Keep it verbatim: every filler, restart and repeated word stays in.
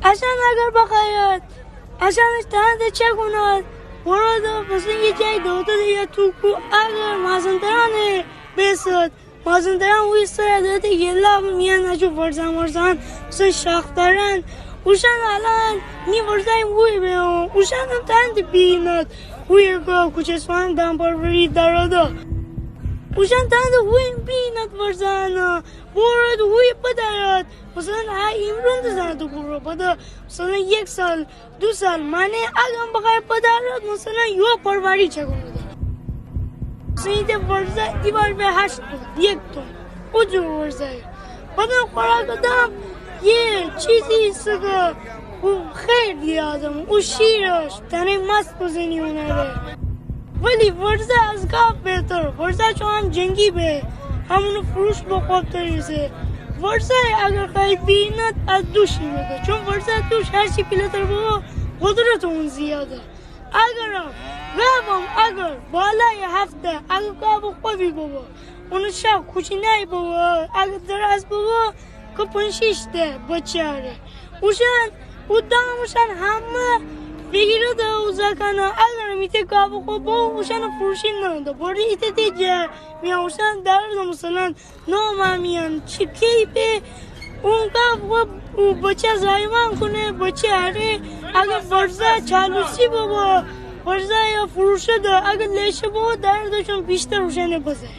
اشأن اگر بخوأید، اشأنش تأنده چه کونید؟ بوروده مثلاً یه جایی دوتو ده یا تو کو، اگر مازندرأنه بیسد، مازندرأن اویه سر داده یه لاب میأن اجو ورزه مرزه، مثلاً شاخدارأن، اوشأن الأن می ورزه اویه بیه، اوشأنم تأنده بینید، اویه که کوچه سوان دامپروری دأرده. اوشأن تأنده اویه بینید ورزه‌نه، بوروده اویه بدأرید. مثلاً ها ایمرون ده زنده بورو بده، مثلاً یک سال، دو سال مأنه، اگم بخوأیه بدأرید، مثلاً یو پرواری چکونده. مثلاً ایته ورزه ایوار به هشت تن، یک تن، او جور ورزه. بعدم خوراکٚ دم یه چیزی ایسه که او خیر دیه آدم، او شیرش تأنه ماست بزنی اونه‌ره. ولی ورزه از گاب بهتر. ورزه چون هم جنگی به، هم اونٚ فروش به خوب تر ایسه. ورزه اگر خوأیی بینید، از دو شی بده. چون ورزه دوش هرچی پیله‌تر ببه، قدرتٚ اون زیاده. اگرم گابم، اگر بالای هفته، اگر گاب خوبی ببه، اونٚ شب کوچینأیی ببه، اگر دراز ببه، که پنج شیش ته بچه اره. اوشأن، او دام اوشأن همه فیگیرده او زاکأنه. اگرم ایته گاب خوب ببه، اوشأنه فروشی نده. بوروده ایته ده جه میأن اوشأن دأرده، مثلاً نو ماه میأن چی کی به، اون گاب خوب او بچه زایمان کونه، بچه اره. اگر ورزه چالوسی ببه، ورزه یا فروشده، اگر لشه ببه، دأرده چون بیشتر اوشأنه بزه.